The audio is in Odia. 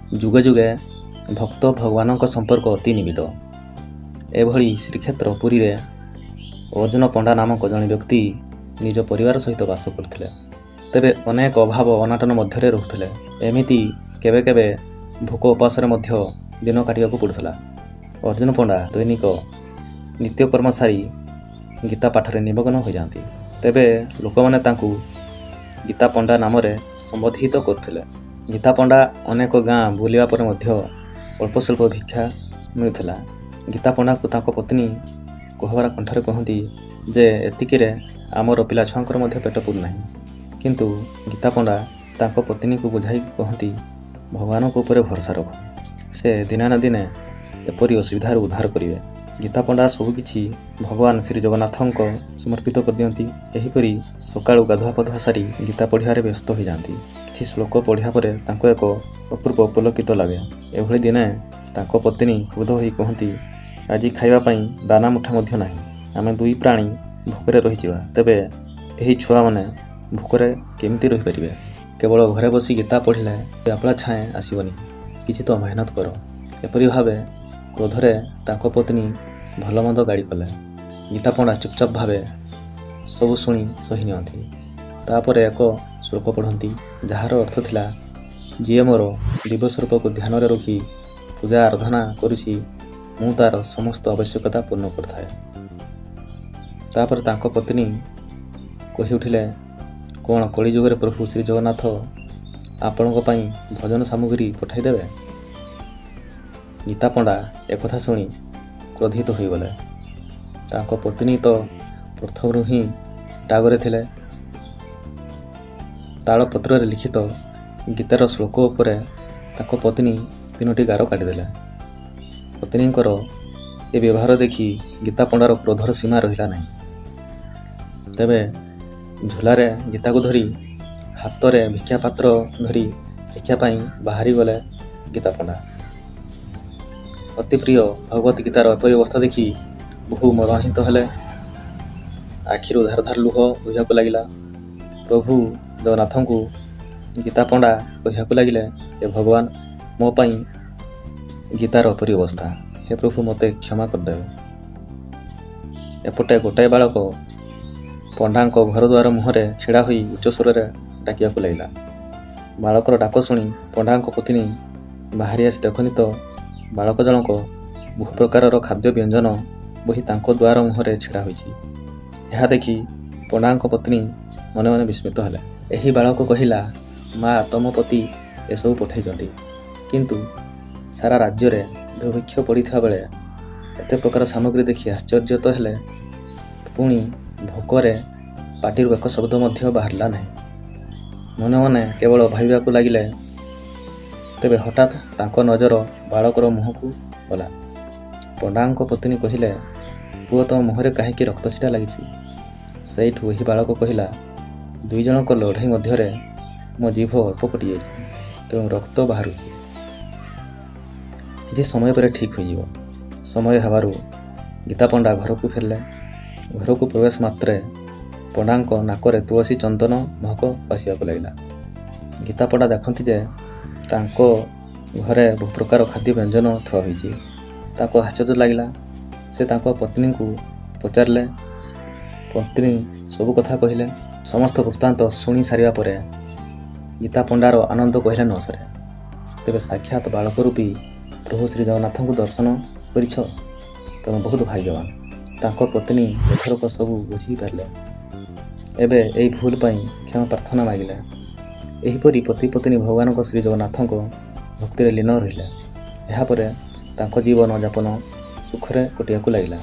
ଯୁଗେ ଯୁଗେ ଭକ୍ତ ଭଗବାନଙ୍କ ସମ୍ପର୍କ ଅତି ନିବିଡ଼। ଏଭଳି ଶ୍ରୀକ୍ଷେତ୍ର ପୁରୀରେ ଅର୍ଜୁନ ପଣ୍ଡା ନାମକ ଜଣେ ବ୍ୟକ୍ତି ନିଜ ପରିବାର ସହିତ ବାସ କରୁଥିଲେ। ତେବେ ଅନେକ ଅଭାବ ଅନାଟନ ମଧ୍ୟରେ ରହୁଥିଲେ। ଏମିତି କେବେ କେବେ ଭୋକ ଉପାସରେ ମଧ୍ୟ ଦିନ କାଟିବାକୁ ପଡ଼ୁଥିଲା। ଅର୍ଜୁନ ପଣ୍ଡା ଦୈନିକ ନିତ୍ୟକର୍ମ ସାରି ଗୀତା ପାଠରେ ନିମଗ୍ନ ହୋଇଯାଆନ୍ତି। ତେବେ ଲୋକମାନେ ତାଙ୍କୁ ଗୀତା ପଣ୍ଡା ନାମରେ ସମ୍ବୋଧିତ କରୁଥିଲେ। ଗୀତା ପଣ୍ଡା ଅନେକ ଗାଁ ବୁଲିବା ପରେ ମଧ୍ୟ ଅଳ୍ପ ସ୍ୱଳ୍ପ ଭିକ୍ଷା ମିଳୁଥିଲା। ଗୀତା ପଣ୍ଡାଙ୍କୁ ତାଙ୍କ ପତ୍ନୀ କୋହଭରା କଣ୍ଠରେ କହନ୍ତି ଯେ ଏତିକିରେ ଆମର ପିଲାଛୁଆଙ୍କର ମଧ୍ୟ ପେଟ ପୁରୁନାହିଁ। କିନ୍ତୁ ଗୀତା ପଣ୍ଡା ତାଙ୍କ ପତ୍ନୀଙ୍କୁ ବୁଝାଇ କହନ୍ତି, ଭଗବାନଙ୍କ ଉପରେ ଭରସା ରଖ, ସେ ଦିନେ ନା ଦିନେ ଏପରି ଅସୁବିଧାରୁ ଉଦ୍ଧାର କରିବେ। ଗୀତା ପଣ୍ଡା ସବୁକିଛି ଭଗବାନ ଶ୍ରୀ ଜଗନ୍ନାଥଙ୍କ ସମର୍ପିତ କରିଦିଅନ୍ତି। ଏହିପରି ସକାଳୁ ଗାଧୁଆ ପାଧୁଆ ସାରି ଗୀତା ପଢ଼ିବାରେ ବ୍ୟସ୍ତ ହୋଇଯାଆନ୍ତି। କିଛି ଶ୍ଲୋକ ପଢ଼ିବା ପରେ ତାଙ୍କୁ ଏକ ଅପୂର୍ବ ପୁଲକିତ ଲାଗେ। ଏଭଳି ଦିନେ ତାଙ୍କ ପତ୍ନୀ କ୍ରୁଦ୍ଧ ହୋଇ କହନ୍ତି, ଆଜି ଖାଇବା ପାଇଁ ଦାନା ମୁଠା ମଧ୍ୟ ନାହିଁ, ଆମେ ଦୁଇ ପ୍ରାଣୀ ଭୋକରେ ରହିଯିବା, ତେବେ ଏହି ଛୁଆମାନେ ଭୋକରେ କେମିତି ରହିପାରିବେ? କେବଳ ଘରେ ବସି ଗୀତା ପଢ଼ିଲେ ଆପଳା ଛାଏଁ ଆସିବନି, କିଛି ତ ମେହନତ କର। ଏପରି ଭାବେ କ୍ରୋଧରେ ତାଙ୍କ ପତ୍ନୀ ଭଲମନ୍ଦ ଗାଳି କଲେ। ଗୀତା ପଣ୍ଡା ଚୁପଚାପ ଭାବେ ସବୁ ଶୁଣି ସହି ନିଅନ୍ତି। ତାପରେ ଏକ ଶ୍ଲୋକ ପଢ଼ନ୍ତି, ଯାହାର ଅର୍ଥ ଥିଲା, ଯିଏ ମୋର ଦିବ୍ୟ ସ୍ୱରୂପକୁ ଧ୍ୟାନରେ ରଖି ପୂଜା ଆରାଧନା କରୁଛି, ମୁଁ ତା'ର ସମସ୍ତ ଆବଶ୍ୟକତା ପୂର୍ଣ୍ଣ କରିଥାଏ। ତାପରେ ତାଙ୍କ ପତ୍ନୀ କହି ଉଠିଲେ, କ'ଣ କଳିଯୁଗରେ ପ୍ରଭୁ ଶ୍ରୀ ଜଗନ୍ନାଥ ଆପଣଙ୍କ ପାଇଁ ଭୋଜନ ସାମଗ୍ରୀ ପଠାଇଦେବେ? ଗୀତା ପଣ୍ଡା ଏକଥା ଶୁଣି କ୍ରୋଧିତ ହୋଇଗଲେ। ତାଙ୍କ ପତ୍ନୀ ତ ପ୍ରଥମରୁ ହିଁ ରାଗରେ ଥିଲେ। ତାଳପତ୍ରରେ ଲିଖିତ ଗୀତାର ଶ୍ଲୋକ ଉପରେ ତାଙ୍କ ପତ୍ନୀ ତିନୋଟି ଗାର କାଟିଦେଲେ। ପତ୍ନୀଙ୍କର ଏ ବ୍ୟବହାର ଦେଖି ଗୀତା ପଣ୍ଡାର କ୍ରୋଧର ସୀମା ରହିଲା ନାହିଁ। ତେବେ ଝୁଲାରେ ଗୀତାକୁ ଧରି ହାତରେ ଭିକ୍ଷା ପାତ୍ର ଧରି ଭିକ୍ଷା ପାଇଁ ବାହାରିଗଲେ ଗୀତା ପଣ୍ଡା। ଅତି ପ୍ରିୟ ଭଗବତ ଗୀତାର ଏପରି ଅବସ୍ଥା ଦେଖି ବହୁ ମର୍ମାହତ ହେଲେ। ଆଖିରୁ ଧାର ଧାର ଲୁହ ବୋହିବାକୁ ଲାଗିଲା। ପ୍ରଭୁ ଜଗନ୍ନାଥଙ୍କୁ ଗୀତା ପଣ୍ଡା କହିବାକୁ ଲାଗିଲେ, ହେ ଭଗବାନ, ମୋ ପାଇଁ ଗୀତାର ଏପରି ଅବସ୍ଥା, ହେ ପ୍ରଭୁ ମୋତେ କ୍ଷମା କରିଦେବେ। ଏପଟେ ଗୋଟାଏ ବାଳକ ପଣ୍ଡାଙ୍କ ଘର ଦ୍ୱାର ମୁହଁରେ ଛିଡ଼ା ହୋଇ ଉଚ୍ଚସ୍ୱରରେ ଡାକିବାକୁ ଲାଗିଲା। ବାଳକର ଡାକ ଶୁଣି ପଣ୍ଡାଙ୍କ ପତ୍ନୀ ବାହାରି ଆସି ଦେଖନ୍ତି ତ ବାଳକ ଜଣକ ବହୁ ପ୍ରକାରର ଖାଦ୍ୟ ବ୍ୟଞ୍ଜନ ବୋହି ତାଙ୍କ ଦ୍ୱାର ମୁହଁରେ ଛିଡ଼ା ହୋଇଛି। ଏହା ଦେଖି ପଣ୍ଡାଙ୍କ ପତ୍ନୀ ମନେ ମନେ ବିସ୍ମିତ ହେଲେ। ଏହି ବାଳକ କହିଲା, ମା, ତମ ପତି ଏସବୁ ପଠାଇଛନ୍ତି, କିନ୍ତୁ ସାରା ରାଜ୍ୟରେ ଦୁର୍ଭିକ୍ଷ ପଡ଼ିଥିବା ବେଳେ ଏତେ ପ୍ରକାର ସାମଗ୍ରୀ ଦେଖି ଆଶ୍ଚର୍ଯ୍ୟ ତ ହେଲେ, ପୁଣି ଭୋକରେ ପାଟିରୁ ଏକ ଶବ୍ଦ ମଧ୍ୟ ବାହାରିଲା ନାହିଁ। ମନେ ମନେ କେବଳ ଭାବିବାକୁ ଲାଗିଲେ। ତେବେ ହଠାତ୍ ତାଙ୍କ ନଜର ବାଳକର ମୁହଁକୁ ଗଲା। ପଣ୍ଡାଙ୍କ ପତ୍ନୀ କହିଲେ, ପୁଅ, ତମ ମୁହଁରେ କାହିଁକି ରକ୍ତଛିଟା ଲାଗିଛି? ସେଇଠୁ ଏହି ବାଳକ କହିଲା, ଦୁଇ ଜଣଙ୍କ ଲଢ଼େଇ ମଧ୍ୟରେ ମୋ ଜିଭ ଅଳ୍ପ କଟିଯାଇଛି, ତେଣୁ ରକ୍ତ ବାହାରୁଛି, କିଛି ସମୟ ପରେ ଠିକ୍ ହୋଇଯିବ। ସମୟ ହେବାରୁ ଗୀତା ପଣ୍ଡା ଘରକୁ ଫେରିଲେ। ଘରକୁ ପ୍ରବେଶ ମାତ୍ରେ ପଣ୍ଡାଙ୍କ ନାକରେ ତୁଳସୀ ଚନ୍ଦନ ମହକ ବାସିବାକୁ ଲାଗିଲା। ଗୀତା ପଣ୍ଡା ଦେଖନ୍ତି ଯେ ତାଙ୍କ ଘରେ ବହୁ ପ୍ରକାର ଖାଦ୍ୟ ବ୍ୟଞ୍ଜନ ଥୁଆ ହୋଇଛି। ତାଙ୍କୁ ଆଶ୍ଚର୍ଯ୍ୟ ଲାଗିଲା। ସେ ତାଙ୍କ ପତ୍ନୀଙ୍କୁ ପଚାରିଲେ। ପତ୍ନୀ ସବୁ କଥା କହିଲେ। ସମସ୍ତ ବୃତ୍ତାନ୍ତ ଶୁଣି ସାରିବା ପରେ ଗୀତା ପଣ୍ଡାର ଆନନ୍ଦ କହିଲେ ନ ସରେ। ତେବେ ସାକ୍ଷାତ ବାଳକ ରୂପୀ ପ୍ରଭୁ ଶ୍ରୀ ଜଗନ୍ନାଥଙ୍କୁ ଦର୍ଶନ କରିଛ, ତମେ ବହୁତ ଭାଗ୍ୟବାନ। ତାଙ୍କ ପତ୍ନୀ ଏଥରକ ସବୁ ବୁଝିପାରିଲେ। ଏବେ ଏହି ଭୁଲ ପାଇଁ କ୍ଷମା ପ୍ରାର୍ଥନା ମାଗିଲେ। ଏହିପରି ପତି ପତ୍ନୀ ଭଗବାନଙ୍କ ଶ୍ରୀ ଜଗନ୍ନାଥଙ୍କ ଭକ୍ତିରେ ଲୀନ ରହିଲେ। ଏହାପରେ ତାଙ୍କ ଜୀବନ ଯାପନ ସୁଖରେ କଟିବାକୁ ଲାଗିଲା।